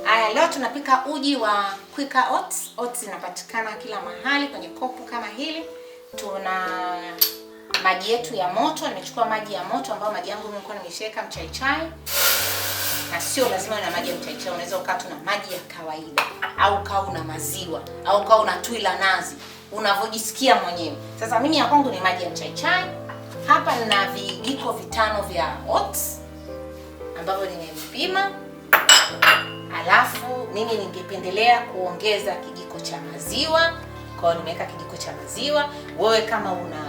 Aya, leo tunapika uji wa Quaker Oats. Oats inapatikana kila mahali kwenye kopo kama hili. Tuna maji yetu ya moto. Nimechukua maji ya moto ambayo maji yangu nilikuwa nimeshaweka mchai chai, na sio lazima na maji ya mchai chai, unaweza ukawa tu na maji ya kawaida au ukawa una maziwa au ukawa una tui la nazi, unavyojisikia mwenyewe. Sasa mimi ya kwangu ni maji ya mchai chai. Hapa nina vijiko 5 vya oats ambavyo nimevipima. Alafu mimi ningependelea kuongeza kijiko cha maziwa, kwa hiyo nimeweka kijiko cha maziwa. Wewe kama una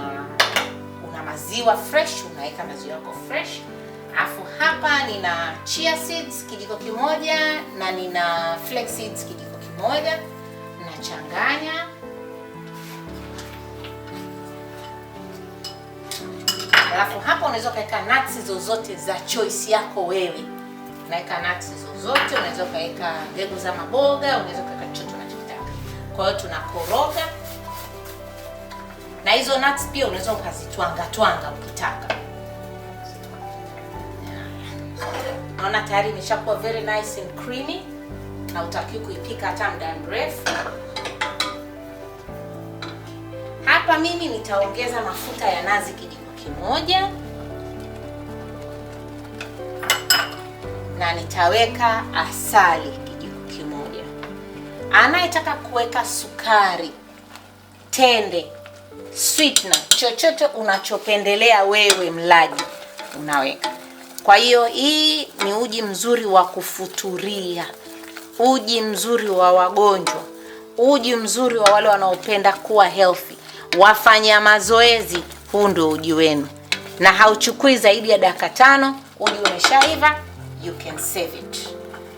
maziwa fresh unaweka maziwa yako fresh. Alafu hapa nina chia seeds kijiko 1 na nina flax seeds kijiko 1, nachanganya. Alafu hapa unaweza ukaweka nuts zozote za choice yako wewe. Unaweka nuts zozote, unaweza ukaweka mbegu za maboga, unaweza ukaweka chochote unachotaka. Kwa hiyo tunakoroga. Na hizo nuts pia unaweza ukazitwanga twanga ukitaka. Naona tayari imeshakuwa very nice and creamy, na hutakiwi kuipika hata muda mrefu. Hapa mimi nitaongeza mafuta ya nazi kijiko 1 na nitaweka asali kijiko 1. Anayetaka kuweka sukari, tende, sweetener, chochote unachopendelea wewe mlaji unaweka. Kwa hiyo hii ni uji mzuri wa kufuturia, uji mzuri wa wagonjwa, uji mzuri wa wale wanaopenda kuwa healthy, wafanya mazoezi. Huu ndio uji wenu, na hauchukui zaidi ya dakika 5. Uji umeshaiva, you can save it.